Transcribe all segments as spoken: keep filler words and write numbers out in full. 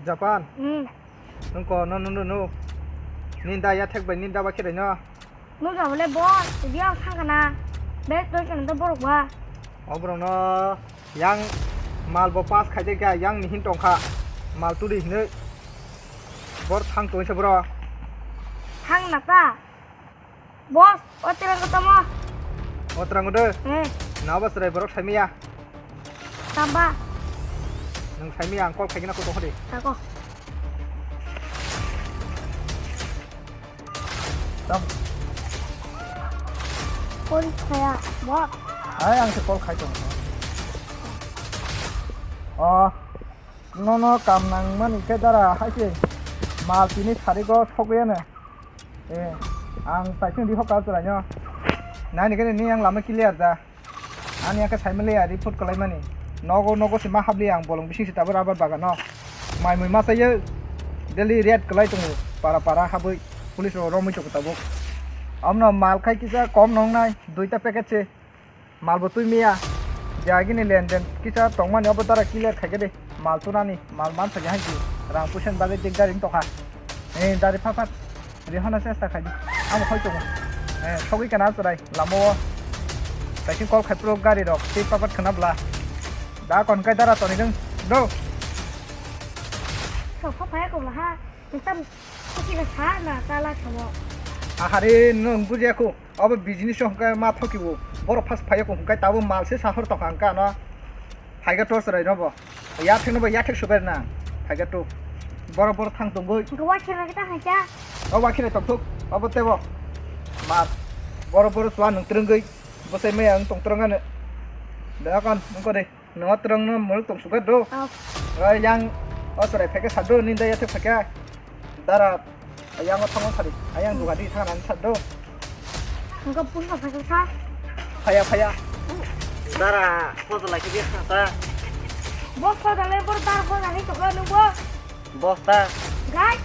Japan. Hmm. Nung ko no no no no. Ninda ya thek bai ninda ba khirai no. Nung ja bole bo, dia thang kana. Be to kan to borok ba. O borok no yang mal bo pass khai de kha, yang ni hin tong kha. Mal turi hinoi. Bor thang tong se bro. Thang na ta. Boss, o terang ko tamo. O terang de. Eh. Na ba srai borok saimiya. Tamba. Nung saimiya ang call khaigena ko tong de. Tako. Tam. Call khaya, boss. Ai ang se call khai tong. Oh. Nono kam nangmani khe dara hai se mal tini sarigo sogwi ano. Eh, ang taising di hoka chwraino. Nani khe ni ang lama clear da. Ani ang khe saimali ya report kalaimani. Nogo nogo se ma habli ang bolong bising se tabuk rubber bagan no. Mai mui ma sayo. Daily raid kalai tongo para para habwi police rok romwi tongo tabuk. Amno mal khai kisa kom nongnai duita packet se. Mal bo twi miya. Je agini lenden kisa tongmani obo dara clear khaikhe de. Mal tunani, mal man thagi hai si. Rang pusen bagwi je gari wng tokha. Ei dari phat phat. Rihona chesta khaidi. Amo khoi tongo. Eh, sogwi kana chwrai lama o. Kaisa call khai pro gari rok tei phat phat khna bla. Da kon kai dara toni dong. Do. Sok pha phai ko ha. Tam ko kila sa na ta la chamo. Ahare nwng bujiya ko. Obo business o hwnkhe ma thokibo. Borok first phaiya ko hwnkhe tabuk mal se sahor tokha hwnkhe ano. Phaiga to chwrai no bo. Yathek no bo yathek suber na. Phaiga to. Borok borok thang tongwi. Hwnkhe wa khira kita khaisa. O wa khira tongthok. Obo tebo. Mal. Borok borok chwa nwng twrwngwi. Bwsai maya wng tong twrwng ano. Dakon wngkha de. Nongo twrwngno mwrwk tong sugar do. Oh. Oi yang o chwrai phaikhe sado ninda yathek phaikhe. Dara yang o thangwi sadi. Ayang duga di thangna sado. Nongo puno phaikhe sa. Phaya phaya. Dara photo lai khe biya khata. Boss photo lai bor dar bo lai to ko nungbo. Bosta. Gai.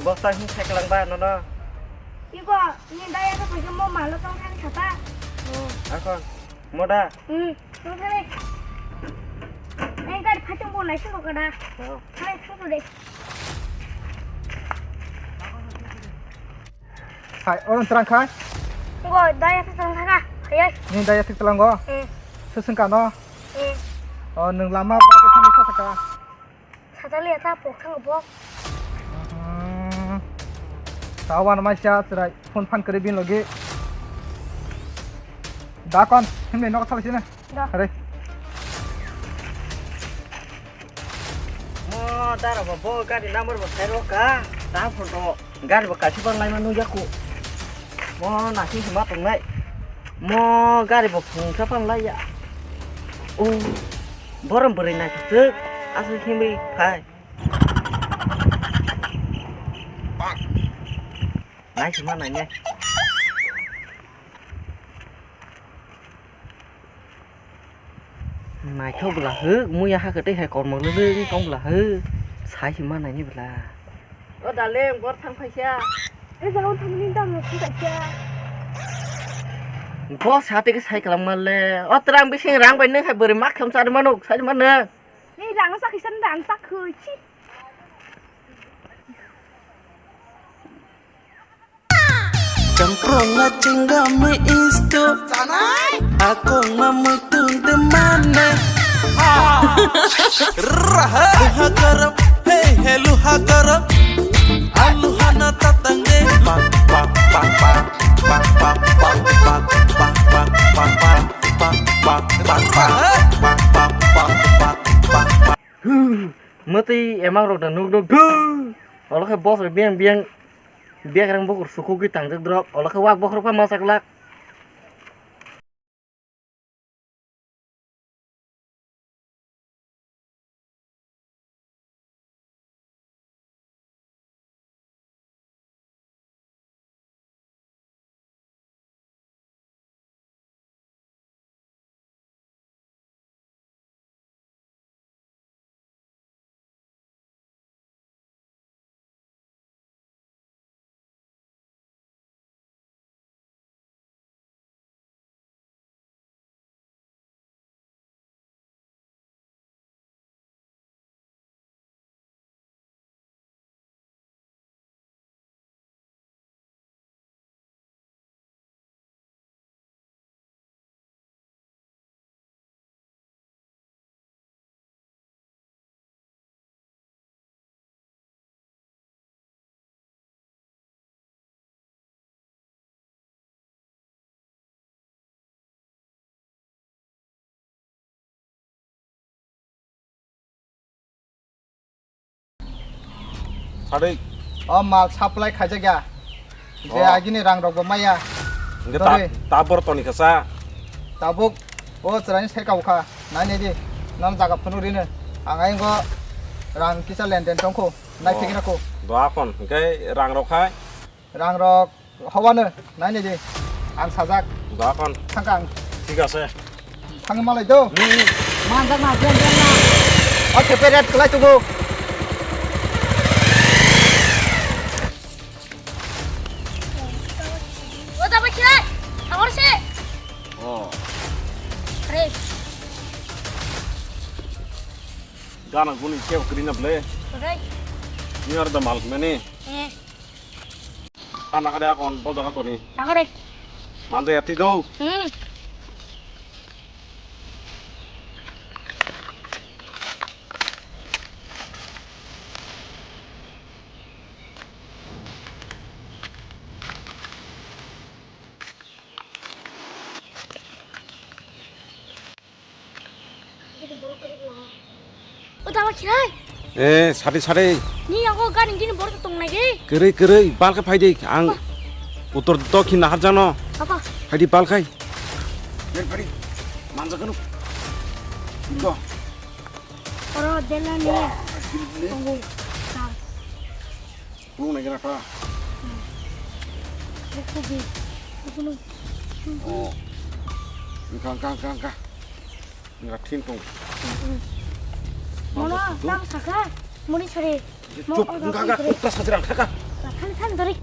Bosta hin thek lang ba nono. Ibo ninda yathek phaikhe mo malo tong thang khata. Oh, akon. Moda. Hmm. Tungthani. Ang gari phatung bo naising kok da. Oh. Hai, thung de. Hai, orang terang khai. Ngo daya thang thang kha. Hai. Ni daya thik telang go. Hmm. Seseng kano. Hmm. Oh, nung lama ba ke thang sa saka. Satali ata pok thang bo. Hmm. Tawan mai sa serai phone phan kare bin logi. Dakon, himne nok thang sini. Da. Are. Mo dara bo, bo gari number bo sai ro ka. Ta phone to gari bo kaisi ban lai ma nung ya ku. Mo na si ma tong nai. Mo gari bo phung sa pan lai ya. O borom bwrwi nai thuk. Aswk himwi phai. Nai si ma nai ne. Naithok bwla hwk, muya ha kwtwi hai kormo lwlwng tong bwla hwk, sai se ma naini bwla. O darling, bor thang phaisa. E jaga o thangni dam no thang kaisa. Bo sa tei sai kalam ma le. O twrang bising rang bai nang hai bwrwi mak kham sa mano, sai mano. Ni rang sa kisa rang sa khoi chi. Changprong na chinga me isto. Sanai. Akong na mutung de mane. Luha garam, hey, hey, luha garam. Aluha na tatang de. Pa, pa, pa, pa. Mwtwi emang rok da nuk nuk du. Olo khe boss rok biyang biyang. Biyang rang bokur sukugwi tangjak drop. Olo khe wak bokhorok pha masa glak. Sari. O mal supply khaijak ya. Je Oh. agini rang rok bo maya. Hingke Dori. ta, ta bor toni kasa. Tabuk o chwraini sai kau kha. Nai nai di. Nam jaga phunu rino. Ang aingo rang kisa lenden tongkho. Nai Oh. thikna kho. Doa kon. Hingke rang rok hai. Rang rok hawano. Nai nai di. Ang sajak. Doa kon. Thangkang. Thik ase. Thangwi malai do. Hmm. Manjak na, biang, biang na. O thepe red kwlai tubu. O da bai khilai. Angor se. Oh. Re. Gana guni keu kri na ble. Re. Ni ar da mal mani. Eh. Ana kare akon bol jaga toni. Angor re. Mande ati do. Hmm. O daba khirai. Eh, sari sari. Ni yago gani gini borok tong nai ge. Kwrwi kwrwi, bal khe phai di. Ang Apa? Uttor dokhin nahar jano. Apa? Phai di bal khai. Yen phai di. Manja kanu. Do. Oro dela ni. Wah, gini ni. Tunggu. Sar. Bung nai gana pha. Buku bi. Buku nu. Oh. Engka, engka, engka, engka. Engka thin tong. Mono, Bangsa tam saka. Muni sari. Chup, engka, engka, engka, thani, thani, thani, thani.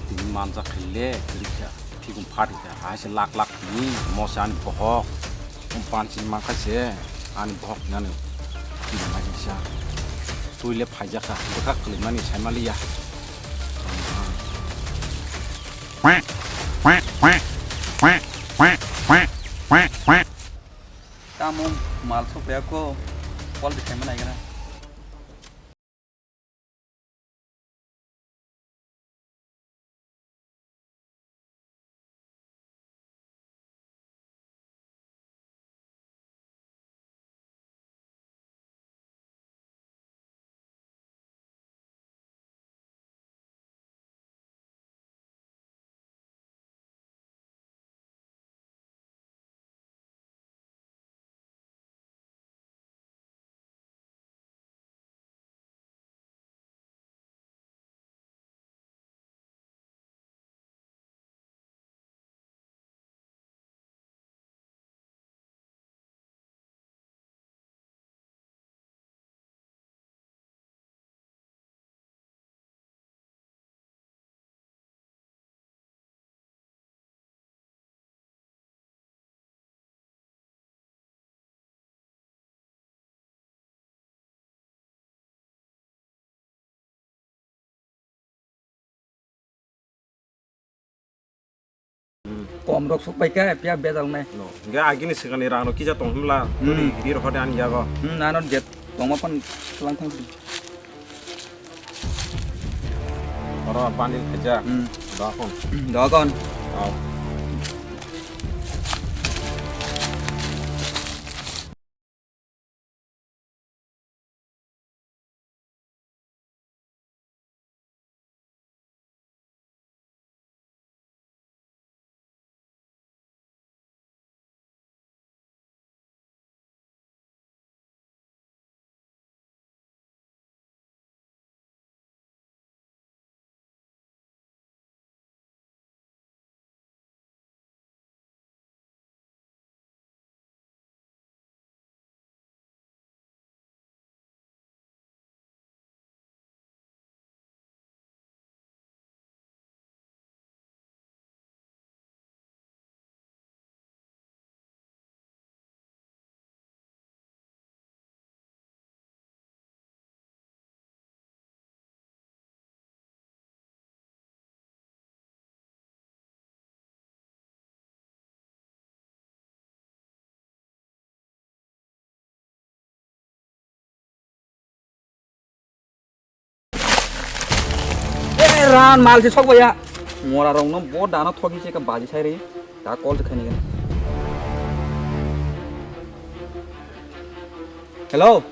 Tini manjak khaile, rikha, thikung phat rikha, haise lak lak tini, mose ani bohok, um pansi mankha se, ani bohok nani, tini maisa, tuile phaijakha, bwkha khwlaimani saimaliya. Tamo mal sopya ko, quality khaima naigra. Kom rok sok pai khe, phiya bejal nai. No, hingke agini swkangni rang rok kisa tong himla, Hmm. twi giri rok hode ani yago. Hmm, ano jet tongma phan tlang thang. Oro bundle khaijak. Hmm. Doakon. Doakon. Oh. Eh, ran mal se sok baya. Mora rong no bo dano thogi se ka baji sai re. Ta call se khaini gini. Hello.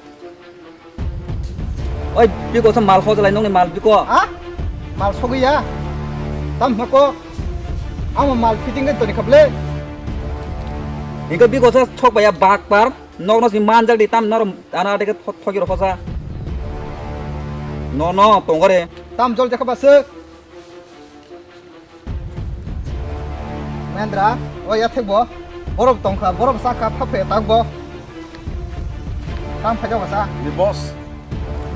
Oi, biko sa mal khojalai nongni mal biko. Ha? Mal sogwi ya? Tam hako. Amo mal fitting ke toni khable. Hingke biko sa chok baya bak par. Nok no si manjak di tam nor ana deke thok-, thoki rokho sa. No, no, tongore. Tam jol jakha basuk. Mendra, o ya thek bo. Borok tongkha, borok sakha, phaphe tak bo. Tam phajo basa. Ni boss.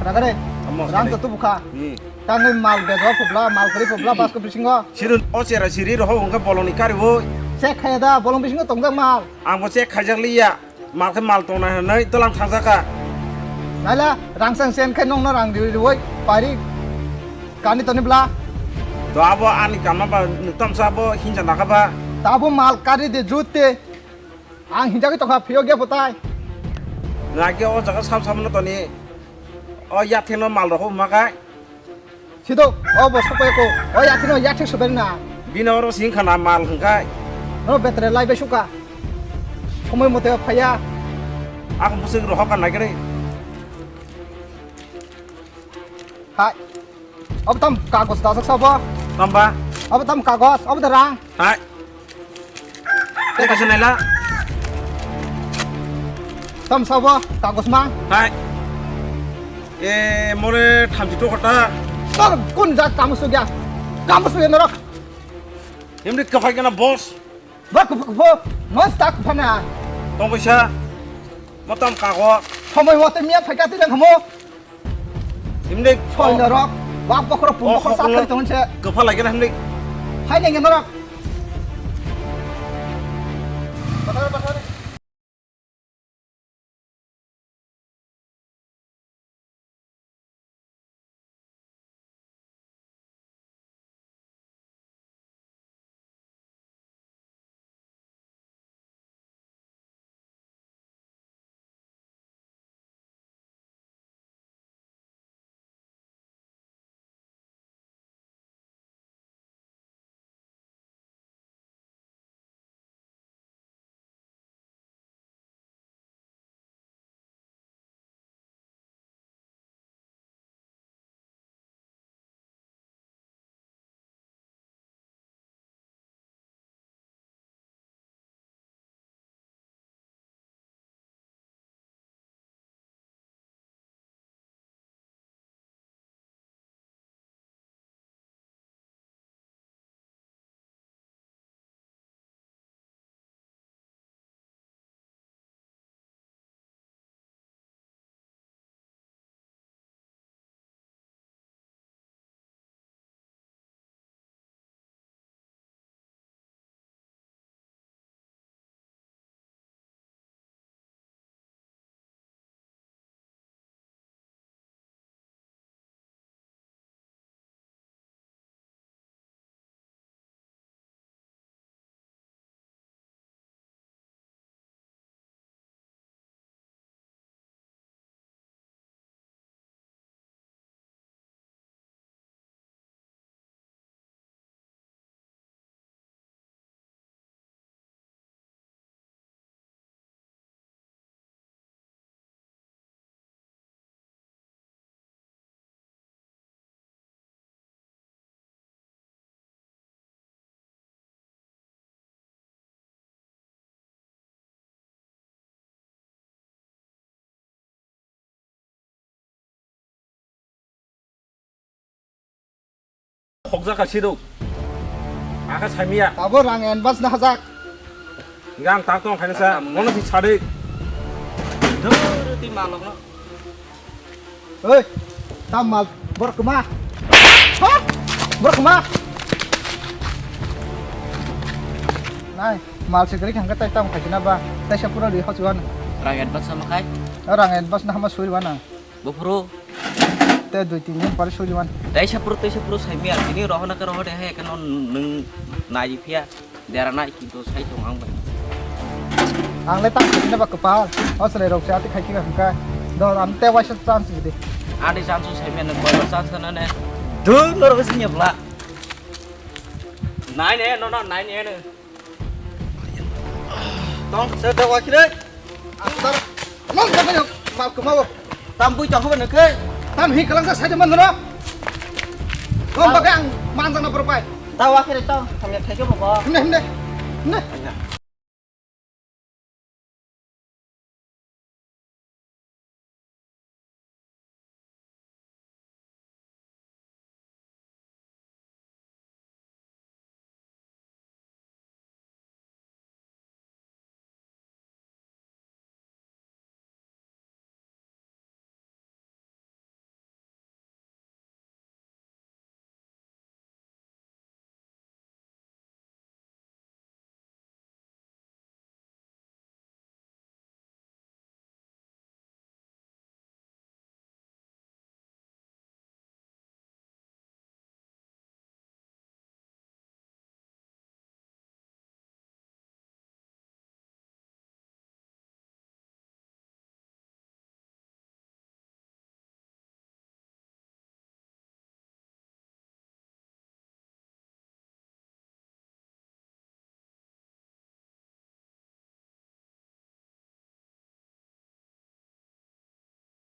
Khana gare. Amo Rang sale. To tubu kha. Hmm. Tangwi mal bego phubla, mal kri phubla, basko bisingo. Sirun o chera siri roho ungkha bolongni kari bo. Check khaya da, bolong bisingo tongjak mal. Ang bo check khaijak liya. Mal khe mal tongnai hwnwi tolang thangjakha. Naila, rang sang sen khai nongno rang riwi riwi pari kani toni bla. To abo ani kama ba nwng tamsa abo hinja nakha ba. Ta abo mal kari de jute. Ang hinjagwi tongkha phiyok ya phutai. Nake o jaga sab sab no toni. O yatheno mal rok huma khai. Sidok, o bo sokoi ko, o yathino yathik sober na. Bini oro sing khana mal hwnkhe. No betre lai bai suka. Somoi mote phaya. Ang bwswk rohor ka nai khe. Hai. Obo tam kagos dajak sabo. Tamba. Obo tam kagos, obo da rang. Hai. Tei kaisa naila. Tam sabo, kagos ma. Hai. E, more thamchi tokota. Tor kun jak kamu sugya. Kamu sugya norok. Himni kaphai kana boss. Ba kupu kupu. Mas tak kuphana. Tong kaisa. Motom kagos. Somoi wate miya phaika tine khamu. Himni Soi norok, wak bokhorok pung bokhorok sa thai tonse. Kwpha lagi na himni. Hai neng norok. Khokjak ka sidok. Aka saimiya. Abo rang advance na hajak. Gang tak tong khaina sa. Mono si sadi. Dur ti malok no. Oi, tam mal borok kwma. Ha? Borok kwma. Nai, mal se gari khangka tai tam khaisina ba. Tai sa pura ri hochuan. Rang advance sama khai. Rang advance na hama suri wana. Buphuru. Te dui tin din pare suri wan. Taisa puru, taisa puru saimiya. Tini rohona ka rohode hai kano nung nai phiya. Dera nai kintu sai tong ang bai. Ang le tang sini ba kepal. O sele rok se ati khai kika hangka. Do am te waisa chance gidi. Adi chance saimiya nang koi chance kana ne. Dul norok sini bla. Nai ne, no, no, nai ne, ne. Tong, se da wa kire. Asudar. Nong jaga yo, mal kemau. Tam bui tong hoba neke. Tam hi kalang sa sai de man no. Nong bagai ang manjang na berpai. Ta wa kire tong, kami khai ke bo. Himne, himne. Himne.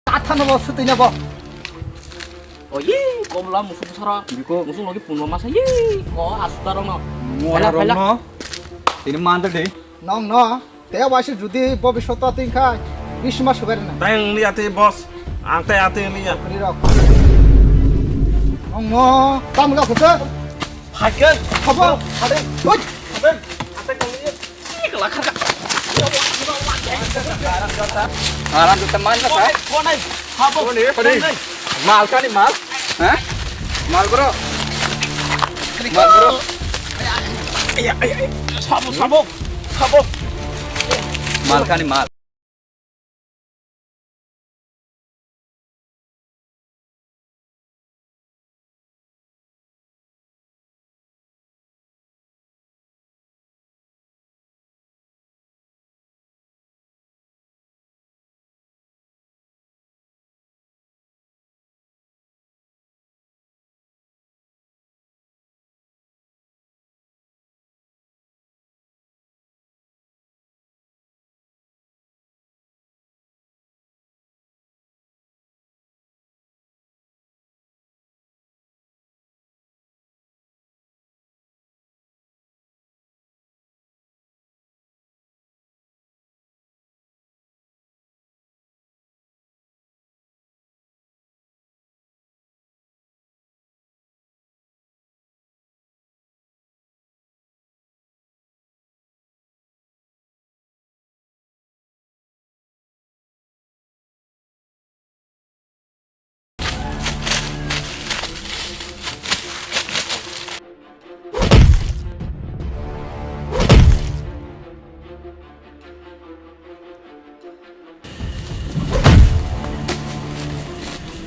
Tathano bo sutwi na bo. Oye, komla musuk sara. Biko. Musuk logi punwa masa ye. Ko asudar no. Ngora rok no. Tini mandar de. Nong no. Te waisa judi bobiswt o tin khai. Bisma suber na. Tang liya te boss. Ang te ate liya. Ri rok. Nong no. Tam ga khutsa. Haikal. Khabo. Hade. Hoi. Hade. Ate kali. Aram juta man ka sa? Kone, kone. Mal kani mal? Ha? Mal bro. Mal bro. Sabo, sabo, sabo. Mal kani mal.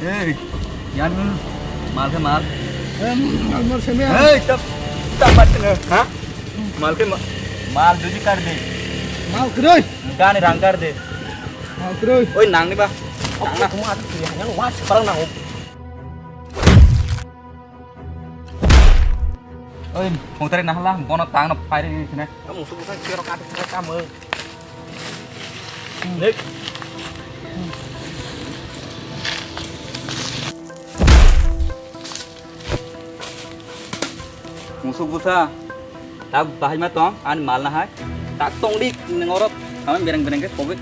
Hey, yan mal ke mal. Em, mal mal seme. Hey, tap, tap bat na, ha? Mal ke ma-, mal duji kar de. Mal kroi. Gani rang kar de. Mal kroi. Oi, nang ni ba. Nang na. Kamu ada pilihan yang was, parang nang. Oi, mutari nahla, bono tang no pairi sini. Kamu subuh kan kiro kata kata kamu. Nek. Musuk busa, tak bahai ma tong, ani mal na hai. Tak tong di, nengorot, kami bereng bereng ke, covid.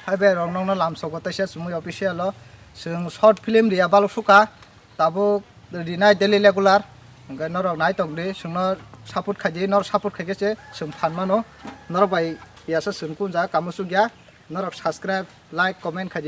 Hai bai rok nongno lamsok o teisa chumui official o. Chwng short film riya balok suka. Tabuk rinai daily regular. Hwnkhe norok nai tong di, chwngno support khai di, norok support khai khe se chwng phan mano. Norok bai yasa chwng kunja kamo chukya. Norok subscribe, like, comment khai di.